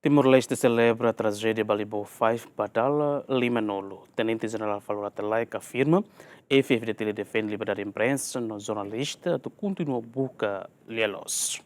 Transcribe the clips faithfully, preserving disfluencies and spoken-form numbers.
Timor-Leste selebra trajédia Balibo Five ba dala lima-nulu. Tenente Jenerál Falur Rate Laek afirma, F-FDTL defende liberdade de imprensa no jornalista atu kontinua buka lia-loos.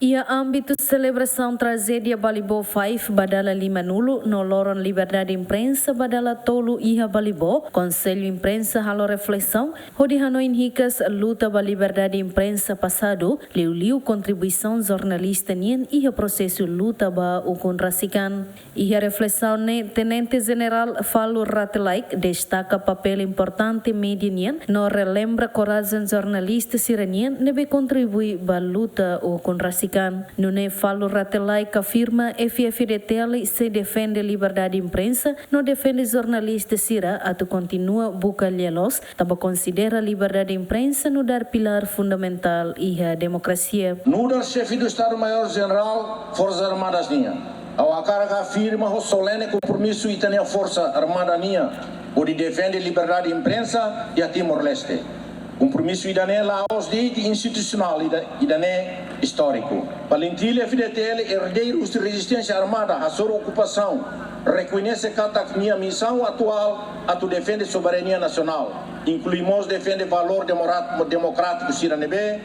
Iha ámbitu selebrasaun trajédia Balibo Five ba dala lima-nulu no loron liberdade de imprensa ba dala tolu iha Balibo, Konsellu Imprensa halo reflesaun hodi hanoin hikas luta ba liberdade de imprensa pasadu, liuliu kontribuisaun jornalista nian iha prosesu luta ba ukun rasik an. Iha reflesaun ne'e, Tenente Jenerál Falur Rate Laek destaka papél importante média nian no relembra korajen jornalista sira-nian ne'ebé kontribui ba luta ukun rasik an. Nune'e Falur Rate Laek afirma F-FDTL sei defende liberdade de imprensa no defende jornalista sira atu kontinua buka lia-loos, tanba konsidera liberdade de imprensa nu'udar pilár fundamentál iha demokrasia. Nu'udar Xefe do Estado-Maior-Jenerál Forsas Armadas nian, ha'u hakarak afirma ho solene kompromisu ita-nia Forsa Armada nian hodi defende liberdade de imprensa iha Timor-Leste. Kompromisu ida-ne'e la'ós de'it institusionál, ida, ida-ne'e istóriku. FALINTIL F-FDTL, erdeiru husi rezisténsia armada hasoru okupasaun, rekoñese katak nia misaun atuál atu defende soberania nasionál, inklui mós defende valór demora-, demokrátiku sira ne'ebé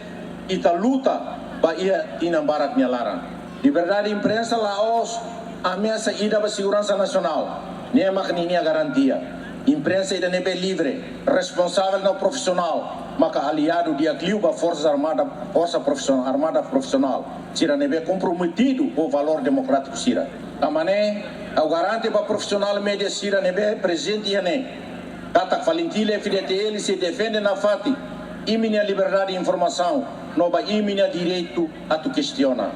ita luta ba iha tinan barak nia laran. Liberdade de imprensa la'ós ameasa ida ba seguransa nasionál, ne'e mak ninia garantia. Imprensa ida ne'ebé livre, responsavel no profisionál maka aliadu di'ak liu ba Forsas Armada, Forsa Profisionál, Armada Profisionál sira ne'ebé komprometidu ho valór demokrátiku sira. Tanba ne'e, ha'u garante ba profisionál média sira ne'ebé prezente iha ne'e katak FALINTIL F-FDTL sei defende nafatin imi-nia liberdade de informasaun no ba imi-nia direitu atu kestiona.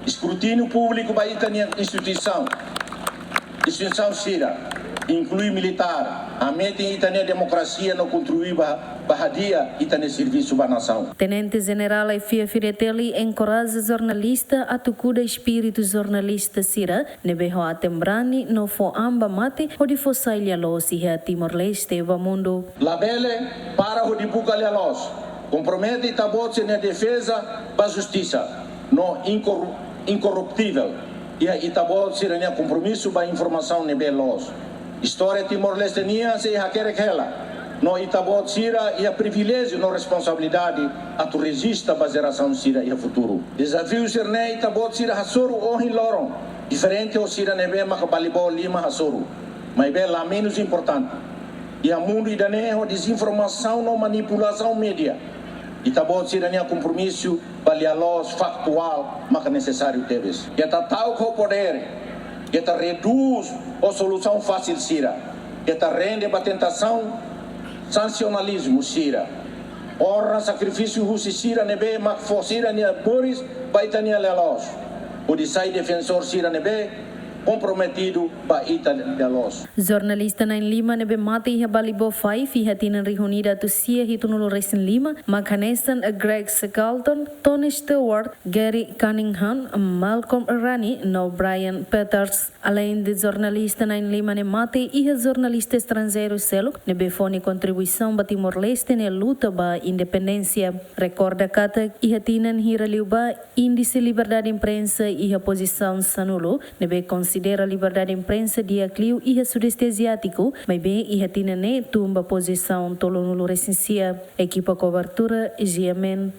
Eskrutíniu públiku ba ita-nia instituisaun, instituisaun sira, inklui militár, hametin ita-nia demokrasia no kontribui ba, ba hadi'a ita-nia servisu ba nasaun. Tenente Jenerál F-FDTL enkoraja jornalista atu kuda espíritu jornalista sira ne'ebé ho aten brani no fó an ba mate hodi fó sai lia-loos iha Timor-Leste ba mundu. Labele para hodi buka lia-loos. Kompromete ita-boot sira-nia defeza ba justisa no inkoru-, inkorruptivel. Iha ita-boot sira-nia kompromisu ba informasaun ne'ebé loos. Istória Timor-Leste nian sei hakerek hela. No ita-boot sira iha priviléjiu no responsabilidade atu rejista ba jerasaun sira iha futuru. Dezafiu sira-ne'e ita-boot sira hasoru ohin loron, diferente ho sira ne'ebé maka Balibo Lima hasoru. Maibé la menus importante, iha mundu ida-ne'e ho dezinformasaun no manipulasaun média, ita-boot sira-nia kompromisu ba lia-loos faktuál maka nesesáriu tebes. Keta ta'uk ho podér, keta redús ho solusaun fásil sira, keta rende ba tentasaun sansionalizmu sira. Onra sakrifísiu husi sira ne'ebé mak fó sira-nia moris ba ita-nia lia-loos, hodi sai defensór sira ne'ebé komprometidu ba ita-nia lia-loos. Jornalista na'in-lima ne'ebé mate iha Balibo Five iha tinan rihun ida atus sia hitunulu-resin-lima mak hanesan Greg Skelton, Tony Stewart, Gary Cunningham, Malcolm Rani no Brian Peters. Aleinde jornalista na'in-lima ne'e mate, iha jornalista estranjeiru seluk ne'ebé fó nia kontribuisaun ba Timor-Leste nia luta ba independénsia. Rekorda katak iha tinan hira liubá, índise liberdade imprensa iha pozisaun sanulu, ne'ebé konsidera liberdade imprensa di'ak liu iha Sudeste Aziátiku, maibé iha tinan ne'e tun ba pozisaun tolunulu-resin-sia. Ekipa kobertura, G M N.